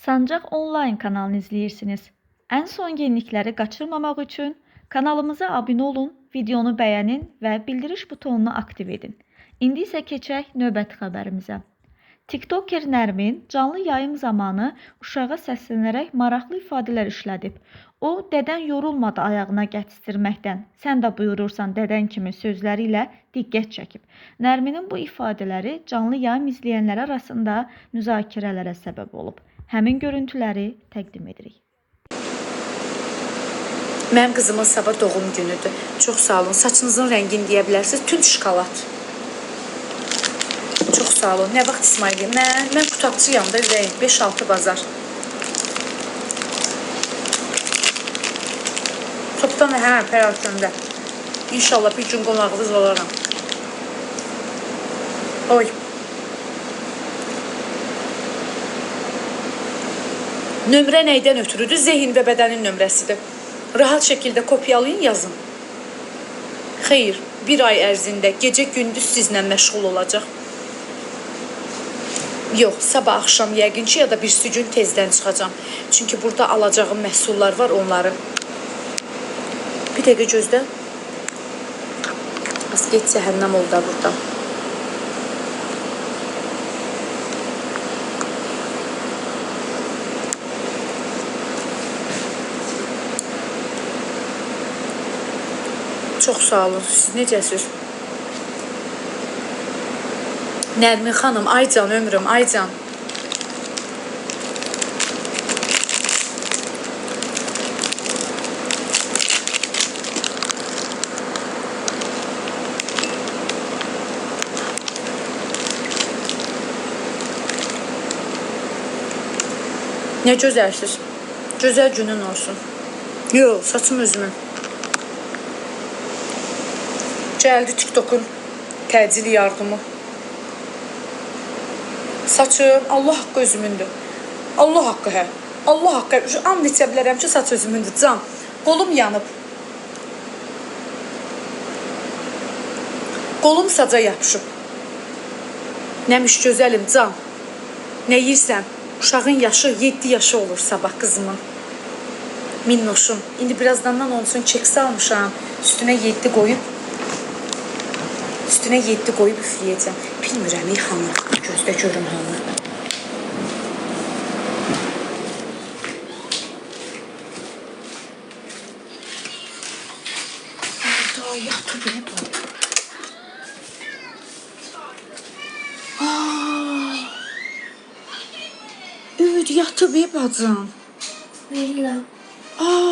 Sancaq Onlayn kanalını izləyirsiniz. Ən son yenilikləri qaçırmamaq üçün kanalımıza abunə olun, videonu bəyənin və bildiriş butonunu aktiv edin. İndi isə keçək növbəti xəbərimizə. TikToker Nərmin canlı yayım zamanı uşağa səslənərək maraqlı ifadələr işlədib. O, dədən yorulmadı ayağına gətistirməkdən, sən də buyurursan dədən kimi sözləri ilə diqqət çəkib. Nərminin bu ifadələri canlı yayım izləyənlər arasında müzakirələrə səbəb olub. Həmin görüntüləri təqdim edirik. Mənim qızımın sabah doğum günüdür. Çox sağ olun. Saçınızın rəngini deyə bilərsiniz. Tünd şokolad. Çox sağ olun. Nə vaxt İsmail? Mən qutabçıyam da ürəyim. 5-6 bazar. Topdan hə, pərakəndə. İnşallah bir gün qonağınız olaram. Oy. Nömrə nəydən ötürüdür? Zehin və bədənin nömrəsidir. Rahat şəkildə kopyalayın, yazın. Xeyr, bir ay ərzində gecə gündüz sizlə məşğul olacaq. Yox, sabah axşam yəqin ki, ya da birisi gün tezdən çıxacağam. Çünki burada alacağım məhsullar var onları. Bir dəqiqə gözlə. Az get cəhənnəm ol da burada. Çox sağ olun. Siz necəsiz? Nərmin xanım, ay can ömrüm, ay can. Nə gözəlsiz. Gözəl günün olsun. Yox, saçım özümün. Gəldi TikTok'un təcili yardımı. Saçım Allah haqqı özümündür. Allah haqqı hə. Allah haqqı. Şu and içə bilərəm ki, saç özümündür. Can. Qolum yanıb. Qolum saca yapışıb. Nəmiş gözəlim, can. Nə yeyirsən? Uşağın yaşı 7 yaşı olur sabah qızımın. Minnoşum. İndi birazdandan onun üçün keks almışam. Üstünə 7 qoyub Üstünə 7 qoyub üfləyəcəm. Bilmirəm, ey xanım. Gözdə görüm hanı. Ay, yatıb nə bu? Ay. Ümid yatıb ey bacım. Bilirəm. Aa.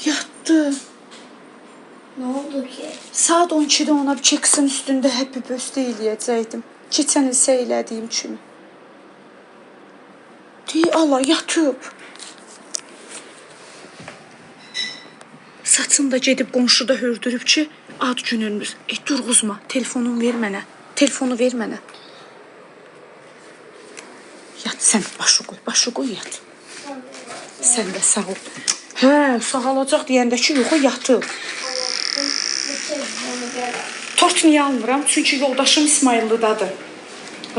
Yatdı. Nə oldu ki? Saat 12-də ona bir keksin üstündə happy birthday eləyəcəkdim. Keçən il səy elədiyim kimi. Dey, Allah, yatıb. Saçını da gedib qonşuda hördürüb ki, ad gününüz. E, durğuzma, telefonunu ver mənə. Telefonu ver mənə. Yat sən, başı qoy, başı qoy yat. Sən də sağ ol. Hə, sağalacaq deyəndə ki, yox, o yatıb. Tort niyə almıram? Çünki yoldaşım İsmayıllıdadır.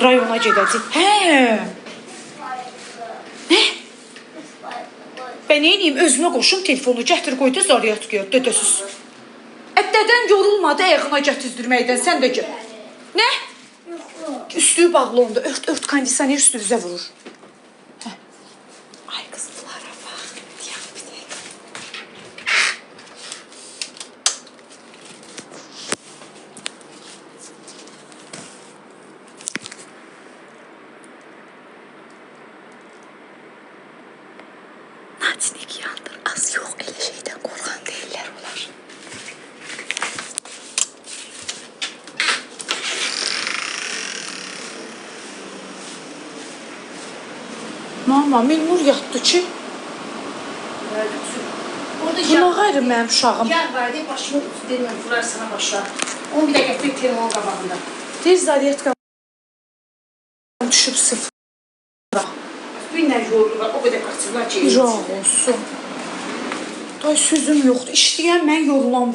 Rayona gedəcək. Hə. Nə? Ben neyniyim? Özümə qoşum telefonu gətir qoy da zaryadkaya. Dədəsiz. Dədən yorulmadı ayağına gətizdirməkdən. Sən də gəl. Nə? Üstüyü bağlı onda. Ört, ört, kondisioner üstünüzə vurur. Hə. Ay qız, bunlara bax. Dayan bir dəqiqə. Naçnik yandır. Az yox, elə şeydən qorxan deyirlər onlar. Mama, Milnur yatdı ki. Orada Buna qayrı mənim uşağım. Yağ var idi, başımı dedim, vurar sana başa. Onu bir də gətirib telefonun qabağında. Deyir, zaryatka düşüb sıfıra. Bir nə yorulurlar, o qədər qaçırlar ki. Bir ağ olsun. Day sözüm yoxdur. İşləyən mən, yorulan bu.